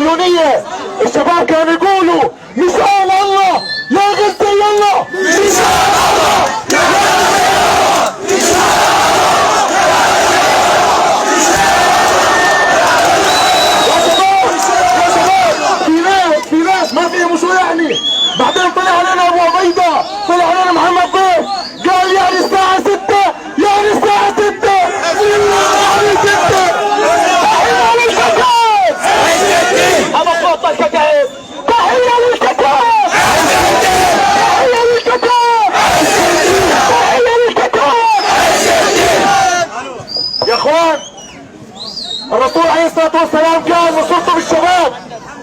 الصهيونية. الشباب كانوا يقولوا مشان الله يا غزة يلا، مشان الله يا غزة يلا، مشان الله يا شباب. يا شباب، في ناس ما فيهم شو يعني. بعدين طلع علينا ابو عبيدة، طلع علينا محمد ضيف، قال يعني الساعة 6، يعني الساعة 6، يعني 6. تحية للكتائب، هذا صوت الكتائب. تحية للكتائب، تحية للكتائب، تحية للكتائب. يا اخوان، الرسول عليه الصلاة والسلام كان نصرته بالشباب.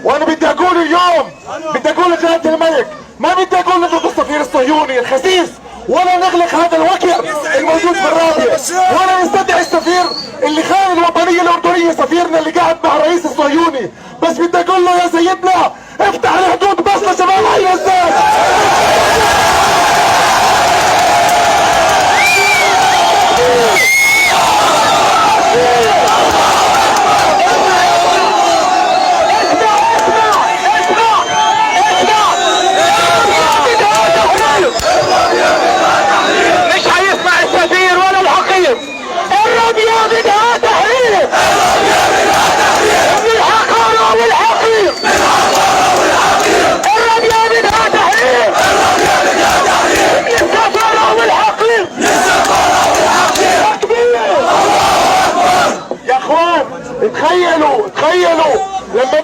وانا بدي اقول اليوم، بدي اقول لجلالة الملك، ما بدي اقول نطرد السفير الصهيوني الخسيس، ولا نغلق هذا الوكر الموجود في الرابية، ولا نستدعي السفير اللي خان الوطنية الأردنية، سفيرنا اللي قاعد مع الرئيس الصهيوني. بس بدي اقول له يا سيدنا افتح الحدود بس لشباب حي الزاد. مش حيسمع السفير ولا الحقير. الربيع بدها تحرير من الحقارة والحقير. الربيع بدها تحرير من السفارة والحقير. تكبير يا اخوان. تخيلوا تخيلوا لما